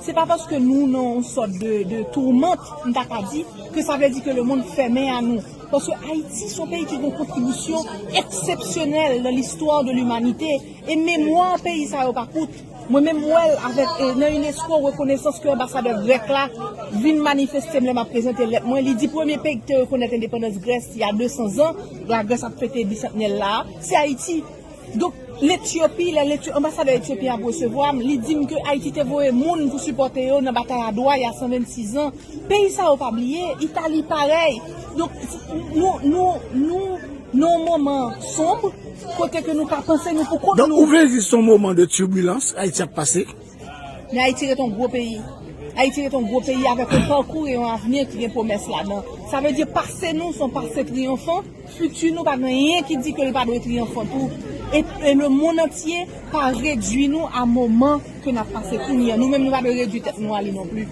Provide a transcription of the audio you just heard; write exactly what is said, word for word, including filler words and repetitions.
Se pa paske nou nan yon sòt de, de tourmente, m ta ka di, ke sa vle di ke lemonn fèmen a nou. Paske Ayiti se yon peyi ki gen yon kontribisyon eksepsyonèl nan listwa de limanite. E memwa peyi sa yo pa kout. Mwen menm m wè l avèk, e, nan unesco, rekonesans ke anbasadè grèk la vin manifeste m lè m ap prezante lèt mwen. Li di premye peyi ki te rekonèt endepandans Grès, il y a deux cents ans, la Grèce ap fete bisantnè l la, se Ayiti. Donk, Letyopi, lè Letyo-, anbasadè etyopi ap resevwa m, li di m ke Ayiti te voye moun pou sipòte yo nan batay a Dwa, il y a cent vingt-six ans. Peyi sa yo pa bliye, Itali parèy. Donk, nou, nou, nou, nan yon moman sonb, kote ke nou ka panse nou pou kont nou. Donk, ou vle di se yon moman de turbilans Ayiti ap pase? Men Ayiti ret yon gwo peyi. Ayiti ret yon gwo peyi avèk yon pakou e yon avni ki gen pwomès ladan. Sa vle di pase nou se yon pase triyonfan, fiti nou pa gen anyen ki di ke l pa dwe triyonfan tou. E, e lemonn antye pa redui nou a moman ke n ap pase kounye a. Nou menm nou pa dwe redui tèt nou a li non pli.